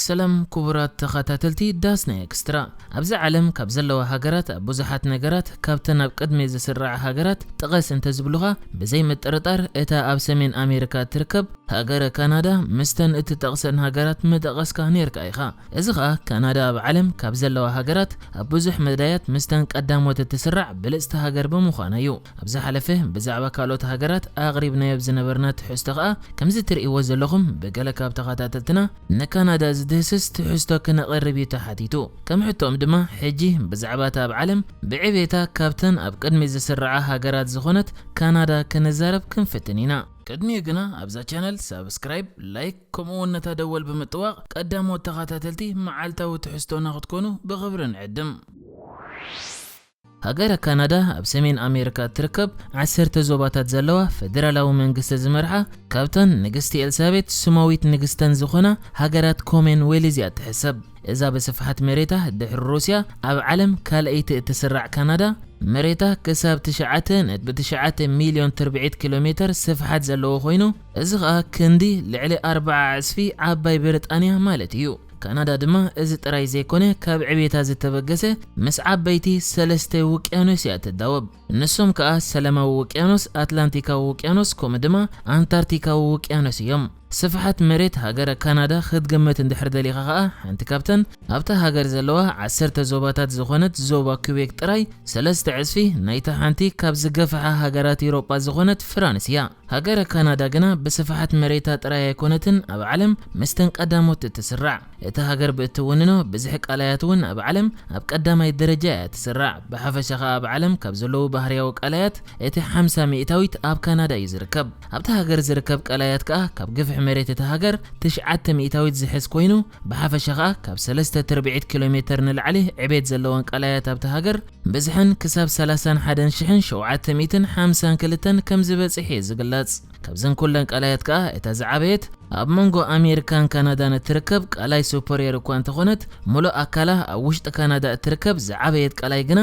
ሰላም ክቡራት ተኸታተልቲ ዳስ ናይ ኤክስትራ። ኣብዚ ዓለም ካብ ዘለዋ ሃገራት ኣብ ብዙሓት ነገራት ካብተን ኣብ ቅድሚ ዝስርዓ ሃገራት ጥቀስ እንተዝብሉኻ፣ ብዘይ ምጥርጣር እታ ኣብ ሰሜን ኣሜሪካ እትርከብ ሃገረ ካናዳ ምስተን እትጠቕሰን ሃገራት ምጠቐስካ ነይርካ ኢኻ። እዚ ኸኣ ካናዳ ኣብ ዓለም ካብ ዘለዋ ሃገራት ኣብ ብዙሕ መዳያት ምስተን ቀዳሞት እትስራዕ ብልጽቲ ሃገር ብምዃና እዩ። ኣብ ዝሓለፈ ብዛዕባ ካልኦት ሃገራት ኣቕሪብናዮ ኣብ ዝነበርና ትሕዝቶ ኸኣ፣ ከምዚ ትርእይዎ ዘለኹም ብገለ ካብ ተኸታተልትና ንካናዳ ዝድህስስ ትሕዝቶ ክነቕርብ እዩ ተሓቲቱ። ከም ሕቶኦም ድማ ሕጂ ብዛዕባ እታ ኣብ ዓለም ብዕቤታ ካብተን ኣብ ቅድሚ ዝስርዓ ሃገራት ዝኾነት ካናዳ ክንዛረብ ክንፍትን ኢና። ቅድሚኡ ግና ኣብዛ ቻነል ሳብስክራይብ፣ ላይክ ከምኡ እውን ነታ ደወል ብምጥዋቕ ቀዳሞት ተኸታተልቲ መዓልታዊ ትሕዝቶና ክትኮኑ ብኽብሪ ንዕድም። ሃገረ ካናዳ ኣብ ሰሜን ኣሜሪካ እትርከብ ዓሰርተ ዞባታት ዘለዋ ፈደራላዊ መንግስቲ ዝመርሓ ካብተን ንግስቲ ኤልሳቤት ስማዊት ንግስተን ዝኾና ሃገራት ኮመን ዌልዝ እያ ትሕሰብ። እዛ ብስፍሓት መሬታ ድሕሪ ሩስያ ኣብ ዓለም ካልኣይቲ እትስራዕ ካናዳ መሬታ ክሳብ ትሽዓተ ነጥቢ ትሽዓተ ሚልዮን ትርብዒት ኪሎ ሜተር ስፍሓት ዘለዎ ኮይኑ፣ እዚ ኸኣ ክንዲ ልዕሊ ኣርብዓ ዕጽፊ ዓባይ ብሪጣንያ ማለት እዩ። ካናዳ ድማ እዚ ጥራይ ዘይኮነ ካብ ዕቤታ ዝተበገሰ ምስ ዓበይቲ ሰለስተ ውቅያኖስ እያ ትዳወብ። ንሶም ከኣ ሰላማዊ ውቅያኖስ፣ ኣትላንቲካዊ ውቅያኖስ ከምኡ ድማ ኣንታርክቲካዊ ውቅያኖስ እዮም። ስፍሓት መሬት ሃገረ ካናዳ ክትግምት እንድሕር ደሊኻ ከኣ ሓንቲ ካብተን ኣብታ ሃገር ዘለዋ ዓሰርተ ዞባታት ዝኾነት ዞባ ኩቤክ ጥራይ ሰለስተ ዕጽፊ ናይታ ሓንቲ ካብ ዝገፍሓ ሃገራት ኤውሮጳ ዝኾነት ፍራንስ እያ። ሃገረ ካናዳ ግና ብስፍሓት መሬታ ጥራይ ኣይኮነትን ኣብ ዓለም ምስተን ቀዳሞት እትስራዕ። እታ ሃገር ብእትውንኖ ብዝሒ ቃላያት እውን ኣብ ዓለም ኣብ ቀዳማይ ደረጃ እያ ትስራዕ። ብሓፈሻ ኸኣ ኣብ ዓለም ካብ ዘለዉ ባህርያዊ ቃላያት እቲ ሓምሳ ሚእታዊት ኣብ ካናዳ እዩ ዝርከብ። ኣብታ ሃገር ዝርከብ ቃላያት ከኣ ካብ ግፍሒ መሬት እታ ሃገር ትሽዓተ ሚእታዊት ዝሕዝ ኮይኑ፣ ብሓፈሻ ኸኣ ካብ ሰለስተ ትርብዒት ኪሎ ሜተር ንላዕሊ ዕቤት ዘለወን ቃላያት ኣብታ ሃገር ብዝሐን ክሳብ ሰላሳን ሓደን ሽሕን ሸውዓተ ሚእትን ሓምሳን ክልተን ከም ዝበጽሕ እዩ ዝግለጽ። ካብዘን ኩለን ቃላያት ከኣ እታ ዝዓበየት ኣብ መንጎ ኣሜሪካን ካናዳን እትርከብ ቃላይ ሱፐርየር እኳ እንተኾነት፣ ሙሉእ ኣካላ ኣብ ውሽጢ ካናዳ እትርከብ ዝዓበየት ቃላይ ግና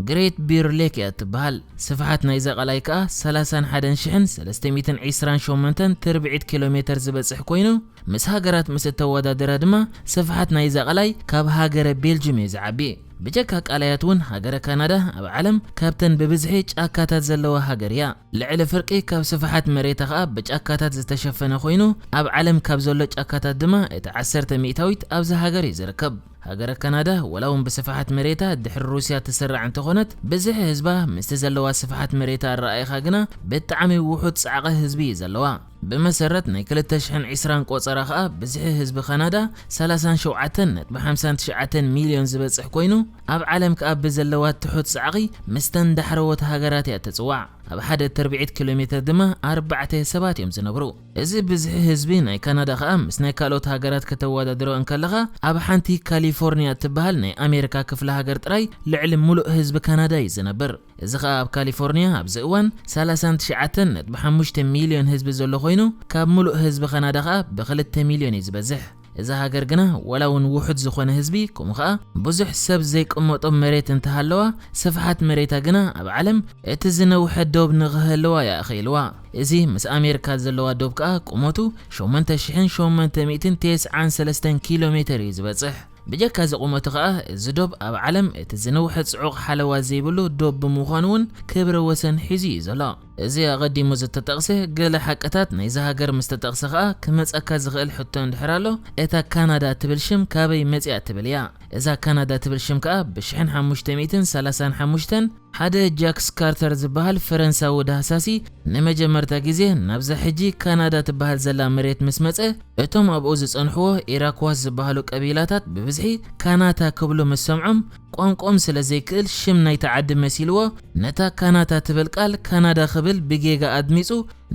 ግሬት ቢር ሌክ እያ እትበሃል። ስፍሓት ናይዛ ቃላይ ከኣ ሰላሳን ሓደን ሽሕን ሰለስተ ሚእትን ዕስራን ሸሞንተን ትርብዒት ኪሎ ሜተር ዝበጽሕ ኮይኑ፣ ምስ ሃገራት ምስ እተወዳድራ ድማ ስፍሓት ናይዛ ቃላይ ካብ ሃገረ ቤልጅም እዩ ዝዓቢ። ብጀካ ቃላያት እውን ሃገረ ካናዳ ኣብ ዓለም ካብተን ብብዝሒ ጫካታት ዘለዋ ሃገር እያ። ልዕሊ ፍርቂ ካብ ስፍሓት መሬታ ኸኣ ብጫካታት ዝተሸፈነ ኮይኑ፣ ኣብ ዓለም ካብ ዘሎ ጫካታት ድማ እቲ ዓሰርተ ሚእታዊት ኣብዚ ሃገር እዩ ዝርከብ። ሃገረ ካናዳ ወላ እውን ብስፍሓት መሬታ ድሕሪ ሩስያ ትስራዕ እንተኾነት፣ ብዝሒ ህዝባ ምስቲ ዘለዋ ስፍሓት መሬታ ኣረኣኢኻ ግና ብጣዕሚ ውሑድ ጻዕቒ ህዝቢ እዩ ዘለዋ። ብመሰረት ናይ ክልተ ሽሕን ዕስራን ቆጸራ ኸኣ ብዝሒ ህዝቢ ካናዳ ሰላሳን ሸውዓተን ነጥቢ ሓምሳን ትሽዓተን ሚልዮን ዝበጽሕ ኮይኑ፣ ኣብ ዓለም ከኣ ብዘለዋ ትሑት ጻዕቒ ምስተን ዳሕረዎት ሃገራት እያ ትጽዋዕ። ኣብ ሓደ ትርብዒት ኪሎ ሜተር ድማ ኣርባዕተ ሰባት እዮም ዝነብሩ። እዚ ብዝሒ ህዝቢ ናይ ካናዳ ኸኣ ምስ ናይ ካልኦት ሃገራት ከተወዳድሮ እንከለኻ፣ ኣብ ሓንቲ ካሊፎርኒያ እትበሃል ናይ ኣሜሪካ ክፍለ ሃገር ጥራይ ልዕሊ ሙሉእ ህዝቢ ካናዳ እዩ ዝነብር። እዚ ኸኣ ኣብ ካሊፎርኒያ ኣብዚ እዋን ሰላሳን ትሽዓተን ነጥቢ ሓሙሽተ ሚልዮን ህዝቢ ዘሎ ኮይኑ፣ ካብ ሙሉእ ህዝቢ ካናዳ ኸኣ ብክልተ ሚልዮን እዩ ዝበዝሕ። እዛ ሃገር ግና ወላ እውን ውሑድ ዝኾነ ህዝቢ፣ ከምኡ ኸኣ ብዙሕ ሰብ ዘይቅመጦ መሬት እንተሃለዋ፣ ስፍሓት መሬታ ግና ኣብ ዓለም እቲ ዝነውሐ ዶብ ንኽህልዋ እያ ኣኽኢልዋ። እዚ ምስ ኣሜሪካ ዘለዋ ዶብ ከኣ ቁመቱ ሸሞንተ ሽሕን ሸሞንተ ሚእትን ተስዓን ሰለስተን ኪሎ ሜተር እዩ ዝበጽሕ። ብጀካ እዚ ቁመቱ ከኣ፣ እዚ ዶብ ኣብ ዓለም እቲ ዝነውሐ ጽዑቕ ሓለዋ ዘይብሉ ዶብ ብምዃኑ እውን ክብረ ወሰን ሒዙ እዩ ዘሎ። እዚ ኣቐዲሙ ዝተጠቕሰ ገለ ሓቅታት ናይዛ ሃገር ምስ ተጠቕሰ ከኣ፣ ክመጸካ ዝኽእል ሕቶ እንድሕር ኣሎ፣ እታ ካናዳ እትብል ሽም ካበይ መጺኣ እትብል እያ። እዛ ካናዳ እትብል ሽም ከኣ፣ ብሽሕን ሓሙሽተ ሚእትን ሰላሳን ሓሙሽተን ሓደ ጃክስ ካርተር ዝበሃል ፈረንሳዊ ዳህሳሲ ንመጀመርታ ግዜ ናብዛ ሕጂ ካናዳ ትበሃል ዘላ መሬት ምስ መጸ፣ እቶም ኣብኡ ዝጸንሕዎ ኢራክዋስ ዝበሃሉ ቀቢላታት ብብዝሒ ካናታ ክብሉ ምስ ሰምዖም፣ ቋንቋኦም ስለ ዘይክእል ሽም ናይታ ዓዲ መሲልዎ፣ ነታ ካናታ ትብል ቃል ካናዳ ክብል ብጌጋ ኣድሚጹ፣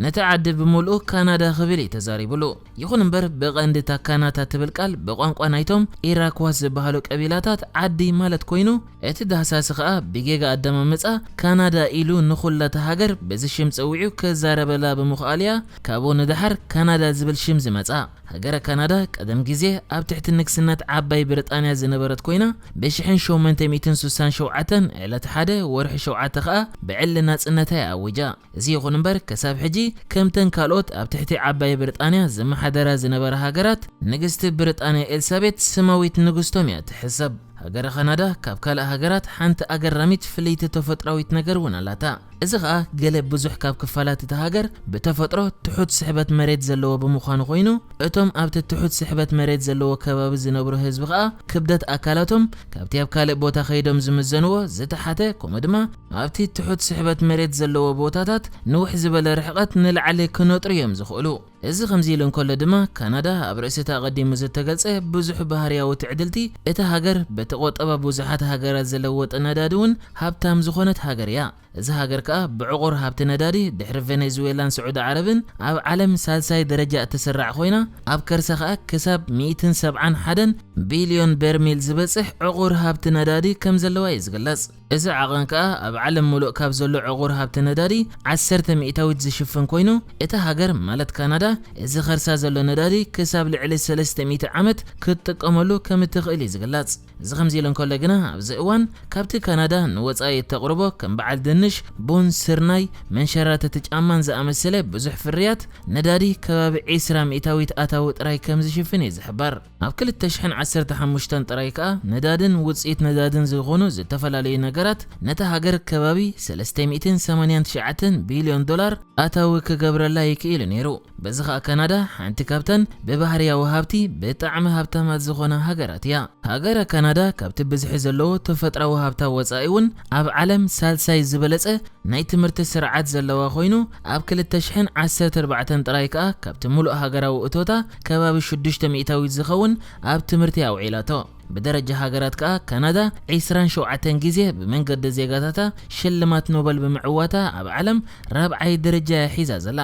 ነቲ ዓዲ ብምልኡ ካናዳ ክብል እዩ ተዛሪቡሉ። ይኹን እምበር፣ ብቐንዲ እታ ካናታ ትብል ቃል ብቋንቋ ናይቶም ኢራክዋስ ዝበሃሉ ቀቢላታት ዓዲ ማለት ኮይኑ፣ እቲ ዳህሳሲ ኸኣ ብጌጋ ኣደማምጻ ካናዳ ኢሉ ንኹላ እታ ሃገር በዚ ሽም ጸዊዑ ክዛረበላ ብምኽኣሉ እያ ካብኡ ንደሓር ካናዳ ዝብል ሽም ዝመጻ። ሃገረ ካናዳ ቀደም ግዜ ኣብ ትሕቲ ንግስነት ዓባይ ብሪጣንያ ዝነበረት ኮይና፣ ብሽሕን ሸሞንተ ሚእትን ስሳን ሸውዓተን ዕለት ሓደ ወርሒ ሸውዓተ ኸኣ ብዕሊ ናጽነታ እያ ኣዊጃ። እዚ ይኹን እምበር፣ ክሳብ ሕጂ ከምተን ካልኦት ኣብ ትሕቲ ዓባይ ብሪጣንያ ዝመሓደራ ዝነበራ ሃገራት፣ ንግስቲ ብሪጣንያ ኤልሳቤት ስማዊት ንግስቶም እያ ትሕሰብ። ሃገረ ካናዳ ካብ ካልእ ሃገራት ሓንቲ ኣገራሚት ፍልይቲ ተፈጥራዊት ነገር እውን ኣላታ። እዚ ኸኣ ገለ ብዙሕ ካብ ክፋላት እታ ሃገር ብተፈጥሮ ትሑት ስሕበት መሬት ዘለዎ ብምዃኑ ኮይኑ፣ እቶም ኣብቲ ትሑት ስሕበት መሬት ዘለዎ ከባቢ ዝነብሩ ህዝቢ ኸኣ ክብደት ኣካላቶም ካብቲ ኣብ ካልእ ቦታ ከይዶም ዝምዘንዎ ዝተሓተ፣ ከምኡ ድማ ኣብቲ ትሑት ስሕበት መሬት ዘለዎ ቦታታት ንውሕ ዝበለ ርሕቐት ንላዕሊ ክነጥሩ እዮም ዝኽእሉ። እዚ ከምዚ ኢሉ እንከሎ ድማ፣ ካናዳ ኣብ ርእሲ እቲ ኣቐዲሙ ዝተገልጸ ብዙሕ ባህርያዊ ትዕድልቲ እታ ሃገር፣ በቲ ቁጠባ ብዙሓት ሃገራት ዝለወጠ ነዳዲ እውን ሃብታም ዝኾነት ሃገር እያ። እዛ ሃገር ከኣ ብዕቑር ሃብቲ ነዳዲ ድሕሪ ቬኔዙዌላን ስዑዲ ዓረብን ኣብ ዓለም ሳልሳይ ደረጃ እትስራዕ ኮይና፣ ኣብ ከርሳ ከኣ ክሳብ ሚእትን ሰብዓን ሓደን ቢልዮን በርሚል ዝበጽሕ ዕቑር ሃብቲ ነዳዲ ከም ዘለዋ እዩ ዝግለጽ። እዚ ዓቐን ከኣ ኣብ ዓለም ምሉእ ካብ ዘሎ ዕቑር ሃብቲ ነዳዲ ዓሰርተ ሚእታዊት ዝሽፍን ኮይኑ፣ እታ ሃገር ማለት ካናዳ እዚ ከርሳ ዘሎ ነዳዲ ክሳብ ልዕሊ ሰለስተ ሚእቲ ዓመት ክትጥቀመሉ ከም እትኽእል እዩ ዝግለጽ። እዚ ከምዚ ኢሉ እንከሎ ግና፣ ኣብዚ እዋን ካብቲ ካናዳ ንወጻኢ እተቕርቦ ከም በዓል ድንሽ፣ ቡን፣ ስርናይ፣ መንሸራተቲ ጫማን ዝኣመሰለ ብዙሕ ፍርያት ነዳዲ ከባቢ ዒስራ ሚእታዊት ኣታዊ ጥራይ ከም ዝሽፍን እዩ ዝሕበር። ኣብ ክልተ ሽሕን ዓሰርተ ሓሙሽተን ጥራይ ከኣ ነዳድን ውጽኢት ነዳድን ዝኾኑ ዝተፈላለዩ ነገራት ነታ ሃገር ከባቢ ሰለስተ ሚእትን ሰማንያን ትሽዓተን ቢልዮን ዶላር ኣታዊ ክገብረላ ይክኢሉ ነይሩ። በዚ ኸኣ ካናዳ ሓንቲ ካብተን ብባህርያዊ ሃብቲ ብጣዕሚ ሃብታማት ዝኾና ሃገራት እያ። ሃገረ ካናዳ ካብቲ ብዝሒ ዘለዎ ተፈጥራዊ ሃብታ ወጻኢ እውን ኣብ ዓለም ሳልሳይ ዝበለጸ ናይ ትምህርቲ ስርዓት ዘለዋ ኮይኑ፣ ኣብ ክልተ ሽሕን ዓሰርተ ኣርባዕተን ጥራይ ከኣ ካብቲ ምሉእ ሃገራዊ እቶታ ከባቢ ሽዱሽተ ሚእታዊት ዝኸውን ኣብ ትምህርቲ ኣውዒላቶ። ብደረጃ ሃገራት ከኣ ካናዳ ዒስራን ሸውዓተን ግዜ ብመንገዲ ዜጋታታ ሽልማት ኖበል ብምዕዋታ ኣብ ዓለም ራብዓይ ደረጃ እያ ሒዛ ዘላ።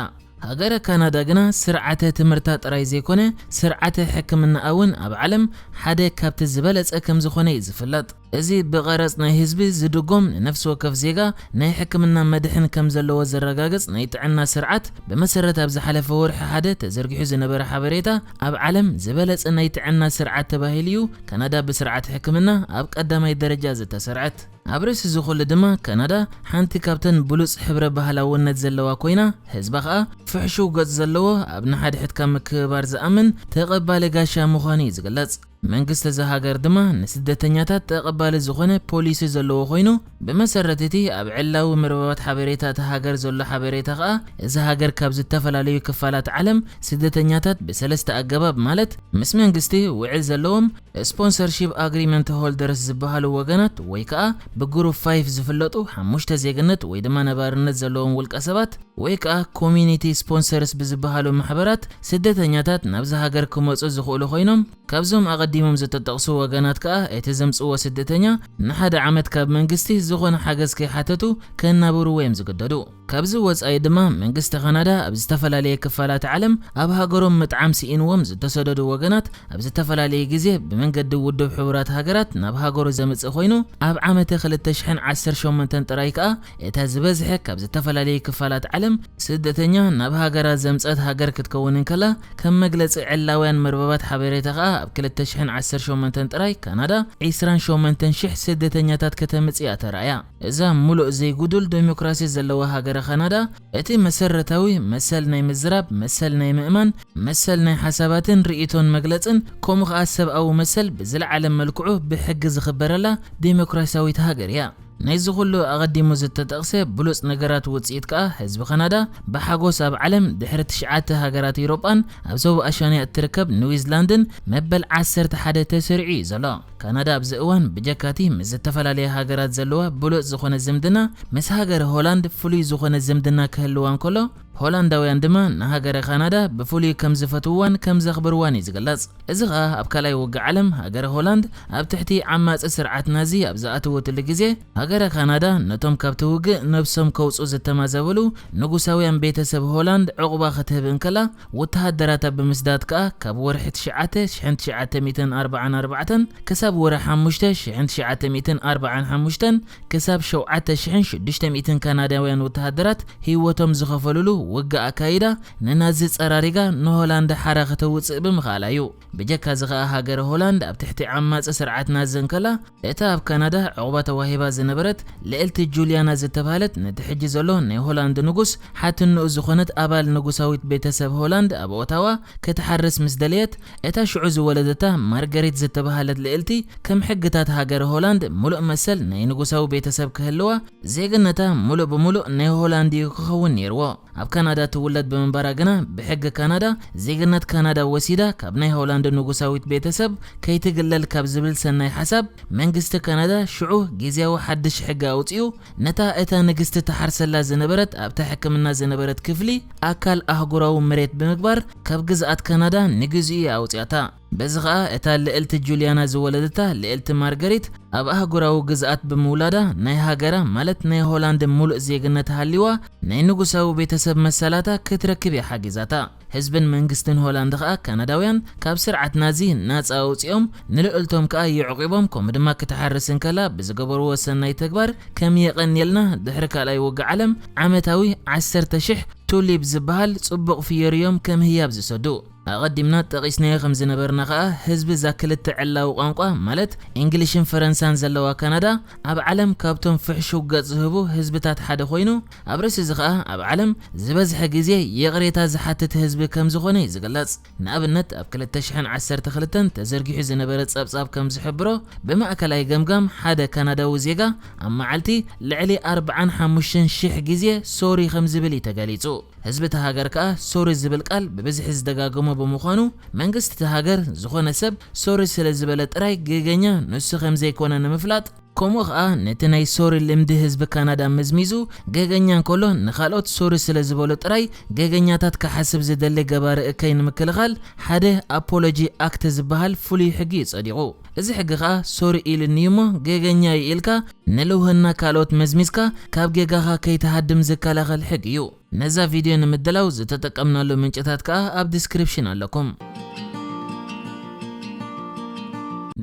ሃገረ ካናዳ ግና ስርዓተ ትምህርታ ጥራይ ዘይኮነ፣ ስርዓተ ሕክምናኣ እውን ኣብ ዓለም ሓደ ካብቲ ዝበለጸ ከም ዝኾነ እዩ ዝፍለጥ። እዚ ብቐረጽ ናይ ህዝቢ ዝድጎም ንነፍሲ ወከፍ ዜጋ ናይ ሕክምና መድሕን ከም ዘለዎ ዘረጋግጽ ናይ ጥዕና ስርዓት፣ ብመሰረት ኣብ ዝሓለፈ ወርሒ ሓደ ተዘርጊሑ ዝነበረ ሓበሬታ፣ ኣብ ዓለም ዝበለጸ ናይ ጥዕና ስርዓት ተባሂሉ እዩ ካናዳ ብስርዓት ሕክምና ኣብ ቀዳማይ ደረጃ ዝተሰርዐት። ኣብ ርእሲ እዚ ኩሉ ድማ ካናዳ ሓንቲ ካብተን ብሉጽ ሕብረ ባህላውነት ዘለዋ ኮይና፣ ህዝባ ከኣ ፍሕሹው ገጽ ዘለዎ፣ ኣብ ንሓድሕድካ ምክብባር ዝኣምን ተቐባሊ ጋሻ ምዃኑ እዩ ዝግለጽ። መንግስቲ እዛ ሃገር ድማ ንስደተኛታት ተቐባሊ ዝኾነ ፖሊሲ ዘለዎ ኮይኑ፣ ብመሰረት እቲ ኣብ ዕላዊ መርበባት ሓበሬታ እታ ሃገር ዘሎ ሓበሬታ ከኣ፣ እዛ ሃገር ካብ ዝተፈላለዩ ክፋላት ዓለም ስደተኛታት ብሰለስተ ኣገባብ፣ ማለት ምስ መንግስቲ ውዕል ዘለዎም፣ ስፖንሰርሺፕ ኣግሪመንት ሆልደርስ ዝበሃሉ ወገናት፣ ወይ ከኣ ብግሩፕ ፋይፍ ዝፍለጡ ሓሙሽተ ዜግነት ወይ ድማ ነባርነት ዘለዎም ውልቀ ሰባት፣ ወይ ከኣ ኮሚኒቲ ስፖንሰርስ ብዝበሃሉ ማሕበራት ስደተኛታት ናብዚ ሃገር ክመጹ ዝኽእሉ ኮይኖም፣ ካብዞም ኣቐዲሞም ዝተጠቕሱ ወገናት ከኣ እቲ ዘምጽዎ ስደተኛ ንሓደ ዓመት ካብ መንግስቲ ዝኾነ ሓገዝ ከይሓተቱ ከናብርዎ እዮም ዝግደዱ። ካብዚ ወጻኢ ድማ መንግስቲ ካናዳ ኣብ ዝተፈላለየ ክፋላት ዓለም ኣብ ሃገሮም ምጥዓም ስኢንዎም ዝተሰደዱ ወገናት ኣብ ዝተፈላለየ ግዜ ብመንገዲ ውድብ ሕቡራት ሃገራት ናብ ሃገሩ ዘምጽእ ኮይኑ፣ ኣብ ዓመተ ክልተ ሽሕን ዓሰርተ ሸሞንተን ጥራይ ከኣ እታ ዝበዝሐ ካብ ዝተፈላለየ ክፋላት ዓለም ስደተኛ ናብ ሃገራ ዘምጸት ሃገር ክትከውን እንከላ፣ ከም መግለጺ ዕላውያን መርበባት ሓበሬታ ከኣ ኣብ ክልተ ሽሕን ዓሰርተ ሸሞንተን ጥራይ ካናዳ ዒስራን ሸሞንተን ሽሕ ስደተኛታት ከተምጽእ እያ ተራእያ። እዛ ምሉእ ዘይጉዱል ዴሞክራሲ ዘለዋ ሃገረ ካናዳ፣ እቲ መሰረታዊ መሰል ናይ ምዝራብ፣ መሰል ናይ ምእማን፣ መሰል ናይ ሓሳባትን ርእይቶን መግለጽን፣ ከምኡ ኸኣ ሰብኣዊ መሰል ብዝለዓለ መልክዑ ብሕጊ ዝኽበረላ ዴሞክራሲያዊት ሃገር እያ። ናይዚ ኩሉ ኣቐዲሙ ዝተጠቕሰ ብሉጽ ነገራት ውጽኢት ከኣ፣ ህዝቢ ካናዳ ብሓጎስ ኣብ ዓለም ድሕሪ ትሽዓተ ሃገራት ኤውሮጳን ኣብ ዞባ ኣሻንያ እትርከብ ኒውዚላንድን መበል ዓሰርተ ሓደ ተሰሪዑ እዩ ዘሎ። ካናዳ ኣብዚ እዋን ብጀካቲ ምስ ዝተፈላለያ ሃገራት ዘለዋ ብሉጽ ዝኾነ ዝምድና፣ ምስ ሃገረ ሆላንድ ፍሉይ ዝኾነ ዝምድና ክህልዋ እንከሎ፣ ሆላንዳውያን ድማ ንሃገረ ካናዳ ብፍሉይ ከም ዝፈትውዋን ከም ዘኽብርዋን እዩ ዝግለጽ። እዚ ኸኣ ኣብ ካልኣይ ውግእ ዓለም ሃገረ ሆላንድ ኣብ ትሕቲ ዓማጺ ስርዓት ናዚ ኣብ ዝኣተወትሉ ግዜ፣ ሃገረ ካናዳ ነቶም ካብቲ ውግእ ነብሶም ከውጽኡ ዝተማዘበሉ ንጉሳውያን ቤተሰብ ሆላንድ ዕቑባ ክትህብ እንከላ፣ ወተሃደራታ ብምስዳድ ከኣ ካብ ወርሒ ትሽዓተ ሽሕን ትሽዓተ ሚእትን ኣርባዓን ኣርባዕተን ክሳብ ወርሒ ሓሙሽተ ሽሕን ትሽዓተ ሚእትን ኣርባዓን ሓሙሽተን ክሳብ ሸውዓተ ሽሕን ሽዱሽተ ሚእትን ካናዳውያን ወተሃደራት ህይወቶም ዝኸፈልሉ ውግእ ኣካይዳ ንናዚ ጸራሪጋ ንሆላንድ ሓራ ከተውጽእ ብምኽኣላ እዩ። ብጀካ እዚ ኸኣ ሃገረ ሆላንድ ኣብ ትሕቲ ዓማጺ ስርዓት ናዚ እንከላ፣ እታ ኣብ ካናዳ ዕቑባ ተዋሂባ ዝነበረት ልዕልቲ ጁልያና ዝተባህለት፣ ነቲ ሕጂ ዘሎ ናይ ሆላንድ ንጉስ ሓትንኡ ዝኾነት ኣባል ንጉሳዊት ቤተሰብ ሆላንድ ኣብ ኦታዋ ክትሓርስ ምስ ደለየት፣ እታ ሽዑ ዝወለደታ ማርገሪት ዝተባህለት ልዕልቲ ከም ሕግታት ሃገረ ሆላንድ ምሉእ መሰል ናይ ንጉሳዊ ቤተሰብ ክህልዋ፣ ዜግነታ ምሉእ ብምሉእ ናይ ሆላንድ እዩ ክኸውን ነይርዎ። ኣብ ካናዳ ትውለድ ብምንባራ ግና፣ ብሕጊ ካናዳ ዜግነት ካናዳ ወሲዳ ካብ ናይ ሆላንድ ንጉሳዊት ቤተሰብ ከይትግለል ካብ ዝብል ሰናይ ሓሳብ፣ መንግስቲ ካናዳ ሽዑ ግዜያዊ ሓድሽ ሕጊ ኣውጺኡ፣ ነታ እታ ንግስቲ ትሓርሰላ ዝነበረት ኣብታ ሕክምና ዝነበረት ክፍሊ ኣካል ኣህጉራዊ መሬት ብምግባር ካብ ግዝኣት ካናዳ ንግዚኡ እያ ኣውጺኣታ። በዚ ኸኣ እታ ልዕልቲ ጁልያና ዝወለደታ ልዕልቲ ማርገሪት ኣብ ኣህጉራዊ ግዝኣት ብምውላዳ ናይ ሃገራ ማለት ናይ ሆላንድ ሙሉእ ዜግነት ሃልይዋ ናይ ንጉሳዊ ቤተሰብ መሰላታ ክትረክብ እያ ሓጊዛታ። ህዝብን መንግስትን ሆላንድ ኸኣ ካናዳውያን ካብ ስርዓት ናዚ ናጻ ኣውጺኦም ንልዕልቶም ከኣ የዕቂቦም ከምኡ ድማ ክትሓርስ እንከላ ብዝገበርዎ ሰናይ ተግባር ከም የቐንየልና ድሕሪ ካልኣይ ውግእ ዓለም ዓመታዊ ዓሰርተ ሽሕ ቱሊፕ ዝበሃል ጽቡቕ ፍዮር እዮም ከም ህያብ ዝሰዱ። ኣቐዲምና ጠቒስናዮ ከም ዝነበርና ኸኣ ህዝቢ እዛ ክልተ ዕላዊ ቋንቋ ማለት እንግሊሽን ፈረንሳን ዘለዋ ካናዳ ኣብ ዓለም ካብቶም ፍሕሹው ገጽ ዝህቡ ህዝብታት ሓደ ኮይኑ ኣብ ርእሲ እዚ ኸኣ ኣብ ዓለም ዝበዝሐ ግዜ ይቕሬታ ዝሓትት ህዝቢ ከም ዝኾነ እዩ ዝግለጽ። ንኣብነት ኣብ ክልተ ሽሕን ዓሰርተ ክልተን ተዘርጊሑ ዝነበረ ጸብጻብ ከም ዝሕብሮ ብማእከላይ ገምጋም ሓደ ካናዳዊ ዜጋ ኣብ መዓልቲ ልዕሊ ኣርብዓን ሓሙሽተን ሽሕ ግዜ ሶሪ ከም ዝብል እዩ ተገሊጹ። ህዝቢ እቲ ሃገር ከኣ ሶሪ ዝብል ቃል ብብዝሒ ዝደጋገሞ ብምዃኑ መንግስቲ እቲ ሃገር ዝኾነ ሰብ ሶሪ ስለ ዝበለ ጥራይ ገገኛ ንሱ ከም ዘይኮነ ንምፍላጥ ከምኡ ኸኣ ነቲ ናይ ሶሪ ልምዲ ህዝቢ ካናዳ መዝሚዙ ገገኛ እንከሎ ንኻልኦት ሶሪ ስለ ዝበሉ ጥራይ ገገኛታት ክሓስብ ዝደሊ ገባሪ እከይ ንምክልኻል ሓደ ኣፖሎጂ ኣክት ዝበሃል ፍሉይ ሕጊ እዩ ጸዲቑ። እዚ ሕጊ ኸኣ ሶሪ ኢሉኒ እሞ ገገኛ እዩ ኢልካ ንልውህና ካልኦት መዝሚዝካ ካብ ጌጋኻ ከይትሃድም ዝከላኸል ሕጊ እዩ። ነዛ ቪድዮ ንምድላው ዝተጠቀምናሉ ምንጭታት ከኣ ኣብ ዲስክሪፕሽን ኣለኩም።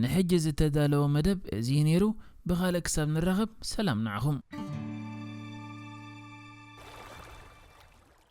ንሕጂ ዝተዳለወ መደብ እዚ እዩ ነይሩ። ብኻልእ ክሳብ ንራኸብ ሰላም ንዓኹም።